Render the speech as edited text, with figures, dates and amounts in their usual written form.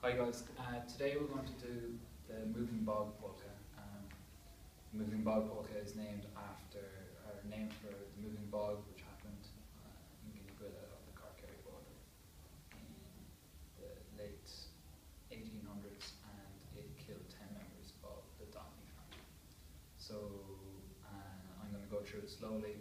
Hi guys, uh, today we're going to do the Moving Bog Polka. Um, the Moving Bog Polka is named after, or named for the Moving Bog which happened uh, in Gillyguilla on the Carkerry border in the late 1800s and it killed 10 members of the Donnelly family. So uh, I'm going to go through it slowly.